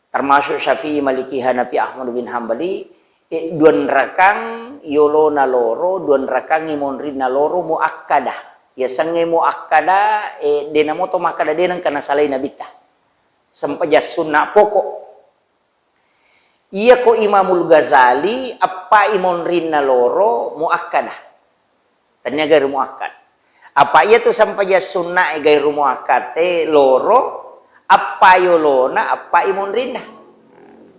termasuk Syafi'i, Maliki, Hanafi, Ahmad bin Hambali, e, duanrakang yolona loro, duanrakangngi monrinna loro muakkada. Yasengnge muakkada, e, de namoto makkada de nengka nasalai Nabitta. Sempajang sunna pokok. Iyako Imamul Ghazali, appai monrinna loro muakkada. Tania gairu muakkad. Apa iyatu sempajang sunna e gairu muakkad e loro, appa yolona, appai monrinna.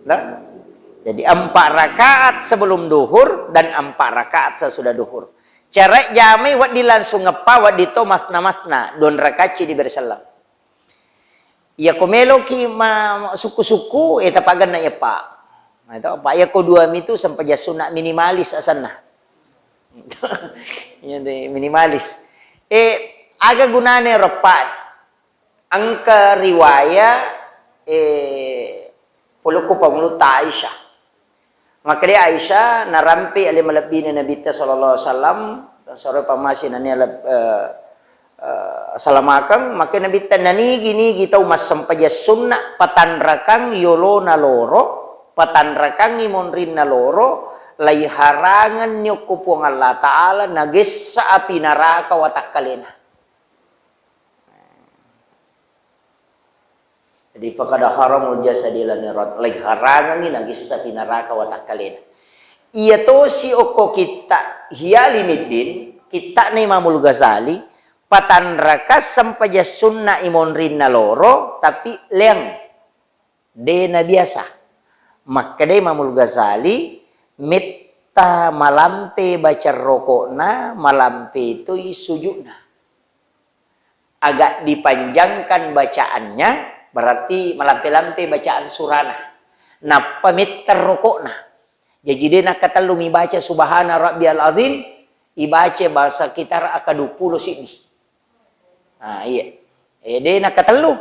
Nah? Jadi empat rakaat sebelum duhur dan empat rakaat sesudah duhur. Cara jamai wedding langsung eppa, wedding to masna-masna, duanrakacci diberi selleng. Iyako meloki ma-, sukku-sukku, e, tapagenna iyappa. Nah, itu apa? Iyako dua mitu sempajang sunna minimalis asenna. Iya, de, minimalis. E, aga gunane roppa? Engka riwaya, e, polokku pangulutta Aisyah. Makkeda Aisyah, narampe ale malebbina Nabitta sallallahu alaihi wasallam, saroi pammase nania leb-, eh, eh, salamakeng, makkeda Nabitta, nanigi-nigi tau massempajang sunna, patanrakang yolona loro, patanrakangngi monrinna loro, laiharangenni okko Puang Allah Ta'ala, nagessa api naraka watakkalena. Jadi, fakada haramul jasadi lanirat, laiharangengngi nagessa pi naraka watakkalena. Iya tosi okko kitta Ihya Ulumuddin, kittana Imamul Ghazali, patanraka sempajang sunna i monrinna loro, tapi leang. De nabiasa. Makkeda Imamul Ghazali, metta malampe baca rokokna, malampe toi sujudna. Agak dipanjangkan bacaannya, berarti malampe-lampe bacaan surana. Nappa metta rokokna. Jaji de nakkatellu mibaca Subhana Rabbiyal Azim, ibaca bahasa kitar akka dua puluh siddi. Ah, iya. Eh, de nakkatellu.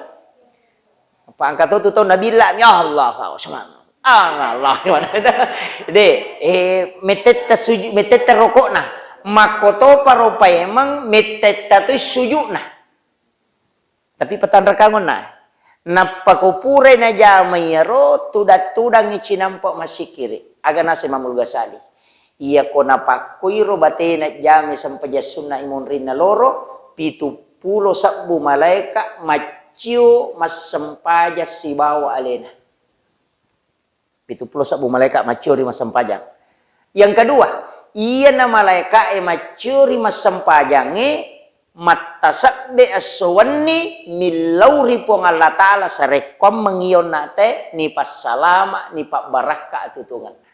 Apa engka to tu tau nabilla mi, Allah, Allah, Allah. De, eh, mettetta suju-, mettetta rokokna. Makkotopa ro paimeng mettetta tu sujudna. Tapi patanrakangonna. Nappa ko purai najama iyaro, tudang-tudangngi cinampa massikkiri. Aga naseng Imamul Ghazali. Iyako napakkoiro batena jamai sempajang sunna i monrinna loro, pitu pulo sebbu malaeka maccio massempajang sibawa alena. Pitu pulo sebbu malaeka maccio ri massempajang. Yang kedua, iyana malaeka e maccio ri massempajangnge mattasebbe esso wenni millau ri Puang Allah Ta'ala sarekkoammeng iyonna te nipassalama, nipabbarakka atutungenna.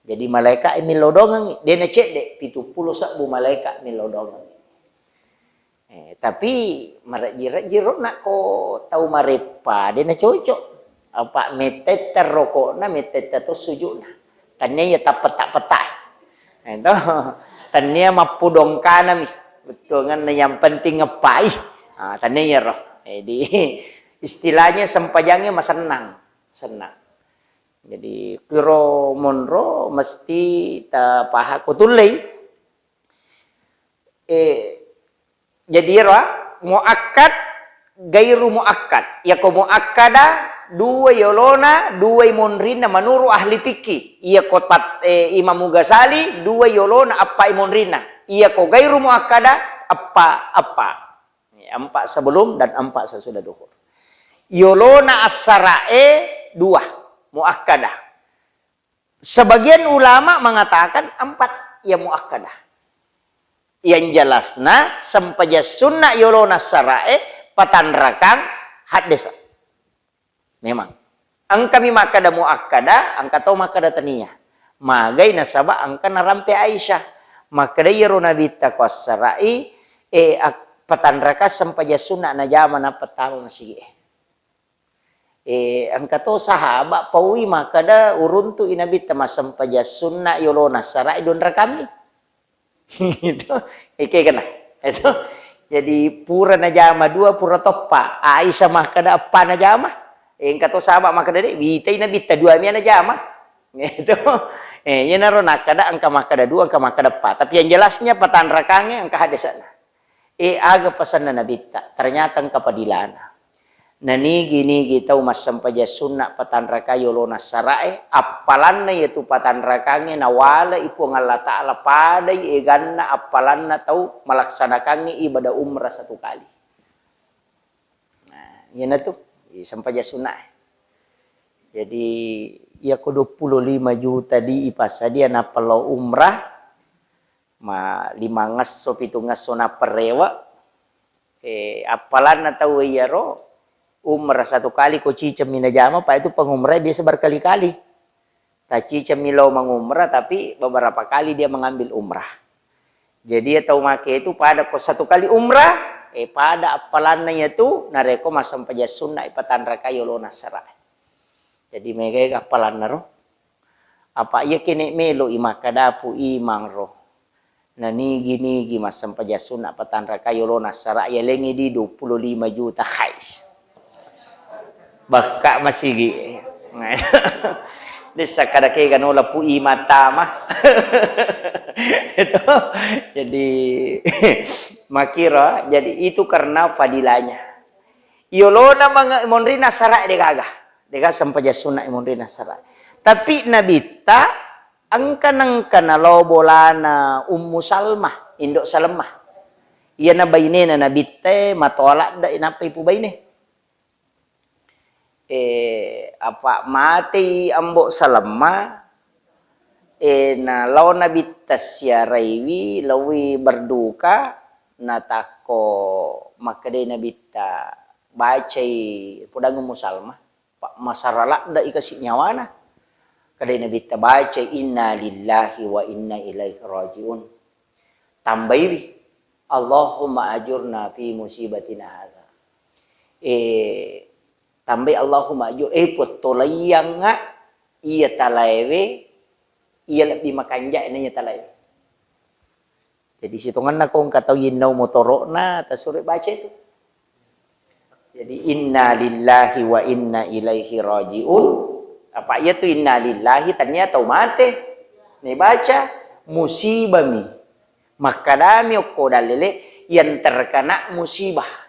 Jadi malaeka e millau dongengngi, de nacedde, pitu pulo sebbu malaeka millau dongengngi. Eh, tapi marejji-rejji ro nakko tau mareppa, de nacocok. Apa mettetta rokokna, mettetta to sujudna. Tania iya tappeta-peta. Eh, to. Tania mappudongkanami. Bettuanganna yang penting ngeppai. Ah, tania iyaro. Jadi istilahnya sempajangnge masennang, sennang. Jadi kiro monro mesti tapaha ko tullei. Eh, jadi iyaro, ah, muakkad, gairu muakkad. Iyako muakkada, dua yolona, dua monrinna menurut ahli fikih. Iyako pat-, eh, Imam Ghazali, dua yolona, appa monrinna. Iyako gairu muakkada, appa, appa. Ya, empat sebelum dan empat sesudah duhur. Yolona assara'e dua, muakkada. Sebagian ulama mengatakan empat yang muakkadah. Yang jelasna, sempajang sunna yolona sarae, patanrakang haddesa. Memang. Engkami makkada muakkada, engka to makkada tania. Magai nasaba engka narampe Aisyah. Makkada iyaro Nabitta ko assara'i, e, ak-, patanrakang sempajang sunna najama nappa tama masigi e. Eh, engka to sahaba paui makkada uruntu'i Nabitta massempajang sunna yolona sara'i duanrakammi. Itu, eke kena. Itu. Jadi pura najama dua, pura toppa. Aisyah makkada eppa najama. Eh, engka to sahaba makkada de, witai Nabitta dua mi najama. Itu. Eh, iyanaro nakkada engka makkada dua, engka makkada eppa. Tapi yang jelasnya patanrakangnge engka haddesana. Eh, aga pasanna Nabitta? Ternyata engka padilana. Nanigi-nigi tau massempajang sunna patanrakai yolona assara'e, appalanna iyatu patanrakangnge nawale'i Puang Allah Ta'ala padai eganna appalanna tau malaksanakangnge ibadah umrah satu kali. Nah, iyanatu, i sempajang sunnae. Jadi, iyako duappulo lima juta di ipassadia nappa lao umrah, ma limangngesso, pitungngesso nappa rewe, eh, appalanna tau iyaro, umrah satu kali ko cicemmi najama, pa itu pengumrah biasa berkali-kali. Tacicemmi lao mengumrah, tapi beberapa kali dia mengambil umrah. Jadi, iya tau make itu pada ko satu kali umrah, eh, pada appalanna iyatu, narekko massempajang sunna ipatanrakai yolona assara. Jadi, mega-ega appalanna ro. Apa iya kene melo i makkadapu imang ro. Nanigi-nigi massempajang sunna patanrakai yolona assara, yalengngi di duappulo lima juta, hais. Bakka masigi. Dessa kada kega nola pu imang tama. Itu. Jadi, makira, jadi itu karena fadilahnya. Yolona mange-, monrina assara degaga. Degaga sempajang sunna monrina assara. Tapi Nabitta engka nengka nalao bolana Ummu Salmah, Indo Salmah. Iyana bainena Nabitta e matoa ladde nappa ipubaine. Eh, apa matei Ambo Salmah, eh, nalao Nabitta siaraiwi, laowi berduka, natakko makkedai Nabitta, bacai, podang Ummu Salmah, pa masara ladde i kasi nyawana. Kedai Nabitta bacai, "Inna lillahi wa inna ilaihi rajiun." Tambaiwi, "Allahumma ajurna fi musibatina hadza." Eh, tambai, "Allahumma ajur-, eh, Puang, tolaiyangnga iya talaewe, iya lebbi makanja'e na iya talaewe." Jadi, sitongenna ko engka tau yinnau motoro'na, tasuro baca itu. Jadi, "Inna lillahi wa inna ilaihi rajiun." Apa iya tu "Inna lillahi", tania tau mate. Nibaca, musibami. Makkadami okko dalele, yang terkena musibah.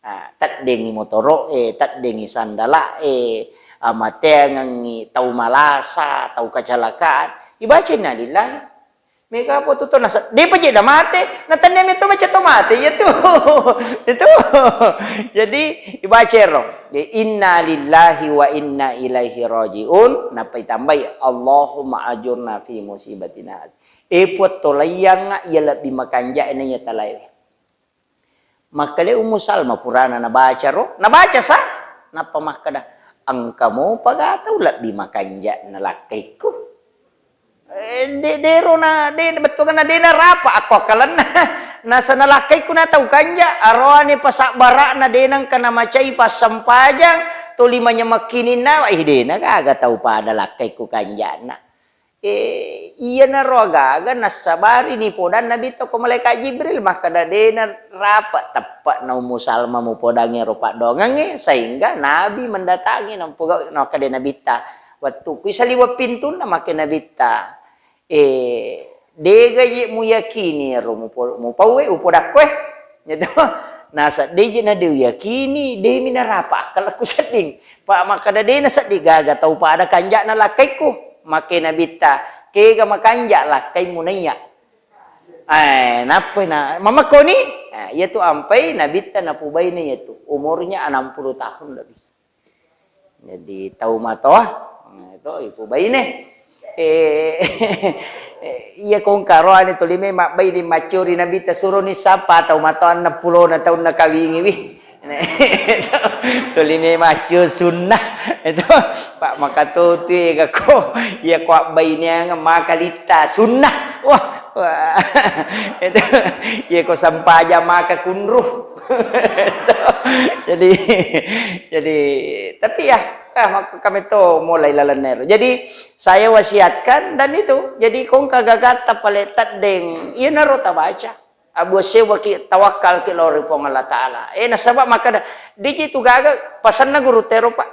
Ah, teddengi motoro'e, teddengi sandala'e, amateangengi tau malasa, tau kecelakaan, ibaca innalillahi. Mega apa tu to nasa-, depa je namate, natennia meto baca to mate, iya tu. Itu. Jadi, ibaca ero. Jadi, "Inna lillahi wa inna ilaihi rajiun", nappa itambai, "Allahumma ajurna fi musibatina hadzi." E Puang, tolaiyangnga iya lebbi makanja'e na iya talaewe. Makkeda Ummu Salma purana nabaca ro, nabaca sa, nappa makkeda, "Engka mopa ga tau lebbi makanja na lakkaikku?" Eh, de-, dero na, de-, bettuanna de narapa akko akkalenna. Nasana lakkaikku na tau kanja, aroane pasabbara'na de nengka namacai passempajang, toli manyamekkininna, ih, de na gaga tau pada lakkaikku kanjana. Eh, iyanaro agaga nassabari nipodang Nabitta ko Malaikat Jibril, makkeda, "De narapa teppe'na Ummu Salma mupodangngi ero paddoangengnge," sehingga Nabi mendatangi, nampuga-, nakkeda Nabitta, "Wettukku isaliweng pintunna," makke Nabitta, "Eh, dega je muyakini ero mupo-, mupauwe, upodakkoe?" Gitu. Nasa, "De je na de uyakini, de mi narapa akkalku sedding." Pa makkeda, "De na sedding gaga tau pada kanja'na lakkaikku." Makke Nabitta, "Kega makanja lakkaimu naiya?" Eh, nappai na, "Mamakkoni?" Eh, iyatu ampai Nabitta napubaine iyatu. Umurnya enam puluh tahun lebih. Jadi, tau matoa, eh, to, ipubaine. Eh, iya kongka roane tuli me mabbaine maccuri Nabitta, suroni sappa tau matoa enneng pulona taunna kawingiwi. Tuli me maccu sunnah. Itu, Pak, makatutui gako. Iya ko abbaineang maka litta sunnah. Wah, wah. Itu, iya ko sampaja maka kunru. Itu. Jadi, jadi, tapi ya, ah, maka kami to mulai lalenna ero. Jadi, saya wasiatkan dan itu. Jadi, kongka gagatta pale teddeng, iyanaro tabaca. Abu sewwaki tawakkalki lao ri Puang Allah Ta'ala. Eh, nasaba makkeda, deji tu gaga pasenna guru tero, Pak.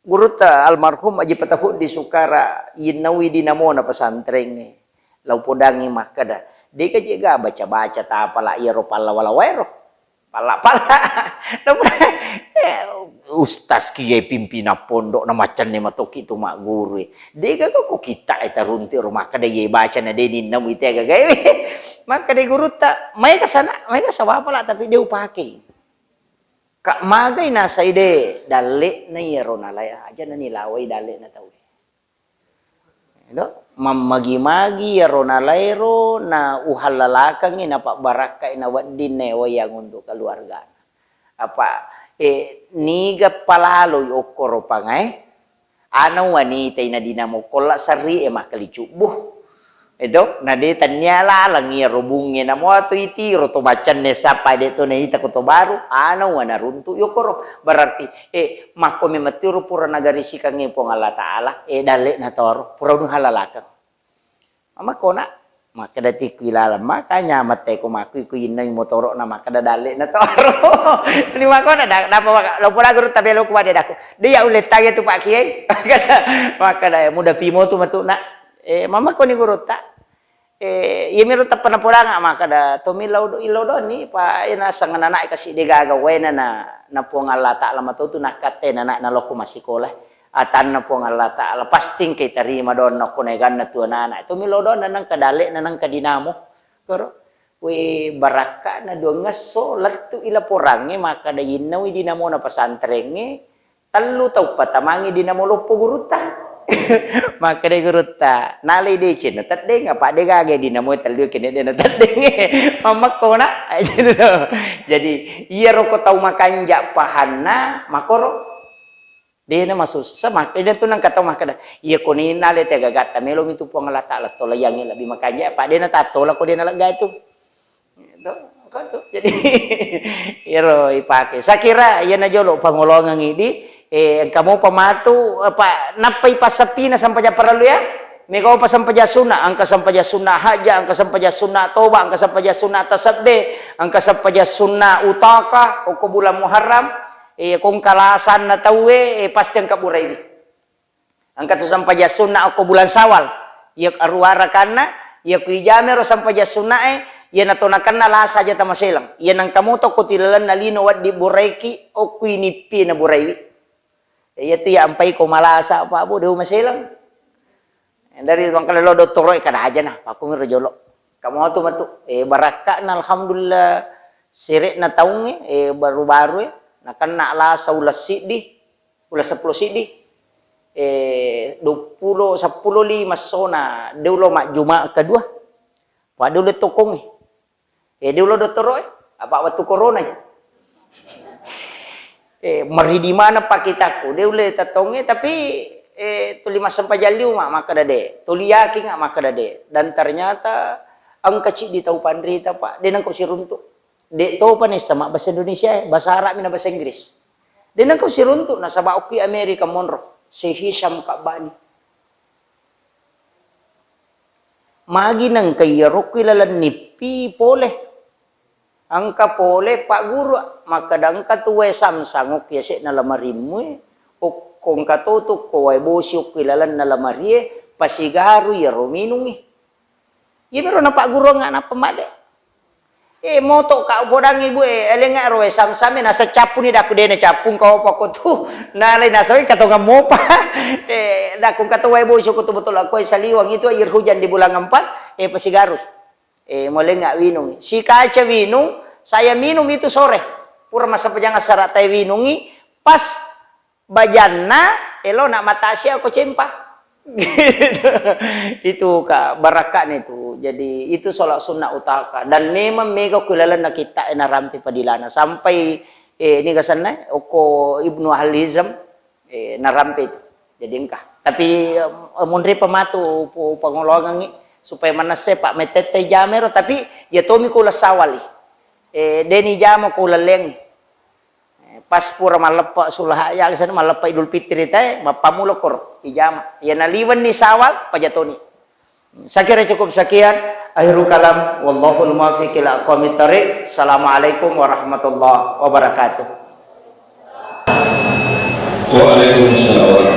Gurutta almarhum Aji Patahuddi Sukara, yinnaui dinamona pesantrengnge. Lau podangngi makkeda, dega je ga baca-baca tapala iyaro pallawa-lawaero. Palla-palla. Napura, eh, ustaz kiye pimpinan pondok na macenne matoki tu magguru. Dega ko kita e taruntu ro makkeda ye baca na de ninna muite gaga. Makkeda gurutta, mai kasana, mai kasawa pala tapi de upake. Ka magai nasai de dalle na yero nalai aja na nilawai dalle na tau. Edo, mammagi-magi iyaro nalaero na uhallalakengngi, napabbarakkai, nawedding naewai yang untuk keluargana. Apa, eh, niga palaloi okkoro pangae, ana wanita ina dinamo kolla serri e makkali cubbu. Edo, na de tannia laleng iyaro bungnge, namo atu itiro to baccanne sappa de to naita ko to baru, ana wana runtu yokoro. Berarti, eh, makko memettiro pura nagarisikangngi Puang Allah Ta'ala, eh, dalle na toro, pura unuhallalakeng. Mamakko na, makkeda tikku ilaleng, makanya mette ko makku iku innai motoro na makkeda dalle na toro. Ni makko na, da-, napa maka, lopo la guru tabelo ku wade daku. Dia ulle tanya tu Pak Kiai. Makkeda, muda pimo tu matu na. Eh, mamakko ni guru ta. Eh, iyamiro tappa napodanga makkeda, tommi lao do-, ilao doni, pa ena sangan anak kasi degaga waena na, na Puang Allah Ta'ala matotu nakkatte na anak na lokko masikola. Atanna Puang Allah Ta'ala, pasti engka tarima donna ko neganna tu anak-anak. Tommi lao donna nengka dalle na nengka dinamo. Koro, we barakka na duangngesso lettu ilaporangnge makkeda innawi dinamona pesantrengnge, tellu tau patamangi dinamo loppo gurutta. Makkeda gurutta, nalai deceng na teddeng, apa de gaga dinamo tellu kene de na teddeng. Mamakko na. Jadi, iyaro ko tau makanja pahanna, makoro. De na masussa, makkeda tu nengka tau makkeda, iya ko ninna le tegagatta melo mi tu Puang Allah Ta'ala tolayangi lebbi makanja, apa de na tattola ko de na lega tu. Gitu, engka tu. Jadi, iyaro ipake. Sakira iyana jolo pangolongang idi, eh, engka mopa matu, apa, nappai passapina sampajang parellu ya? Mega opa sampajang sunna, engka sampajang sunna hajja, engka sampajang sunna toba, engka sampajang sunna tasabbe, engka sampajang sunna utaka, okko bulan Muharram, eh, ko engka lasanna tauwe, eh, pasti engka buraiwi. Engka tu sampajang sunna okko bulan Syawal. Iya aruwa rakanna, iya ku ijamero sampajang sunnae, iya nato nakenna lasa aja tamaselang. Iya nengka moto ko tilalenna lino waddi buraiki, okku inippi na buraiwi. Iya tu iya ampai ko malasa, Pak Bu, de maselang. Dari tuang kala lo dottoro e kada aja na, pakku miro jolo. Kamu tu matu, eh, barakkana alhamdulillah sere'na taungnge, eh, baru-baru e, nakenna lasa uleng siddi, uleng seppulo siddi, eh, duappulo, seppulo lima sona, de ulo majjuma kedua. Pada ulo tokongnge. Eh, de ulo dottoro e, apa wettu corona e. Eh, meridi maneng pakitakku, de ulle tettongnge, tapi, eh, tuli massempajang liu ma-, makkeda de, tuli yakin nga makkeda de. Dan ternyata engka ciddi tau panrita, Pak, de nengko siruntuk. De topa nessa ma bahasa Indonesia e, bahasa Arab mi na bahasa Inggris. De nengko siruntuk, nasaba okki Amerika monro, si Hisham Kabbani. Magi nengka iyaro kui laleng nippi pole. Engka pole pagguru, makkeda engka tu wae samsang okki yase'na lamarimmu e, okko engka to tu ko wae bosi okki lalenna lamarie, pasigaru iyaro minungngi. Iyamiro napagguruang nappa madde. Eh, moto ka upodangngi bu e, elengnga ro wae samsam e, nasa cappuni dakku dena cappung kau apa ko tu, nalai nasawai katongang mopa. Eh, dakku engka to wae bosi ko tu betul aku saliwang itu air hujan di bulan empat, eh, pasigaru. Eh, molengnga winung. Sikaca winung, saya minum itu sore. Pura massempajang assara tae winungi, pas bajanna, elona matasia ko cempa. Itu ka barakkana itu. Jadi, itu sholat sunnah utaka. Dan memang mega ku lalenna kitta e narampe padilana. Sampai, eh, niga senna, okko Ibnu Ahli Hizam, eh, narampe itu. Jadi engka. Tapi, eh, munri pematu pu-, pangoloangengngi supaya manesse, Pak, metette jamero, tapi ya tomi ko uleng sawali. Eh, deni jama ko uleng leng. Eh, pas pura malleppe sulaha ya, sana malleppe Idul Fitri te, mappamulo koro ijama. Ya naliwenni sawal, pajatoni. Saya kira cukup sekian. Akhirul kalam, wallahul muwaffiq ila aqwamit thariq. Assalamualaikum warahmatullahi wabarakatuh. Waalaikumsalam.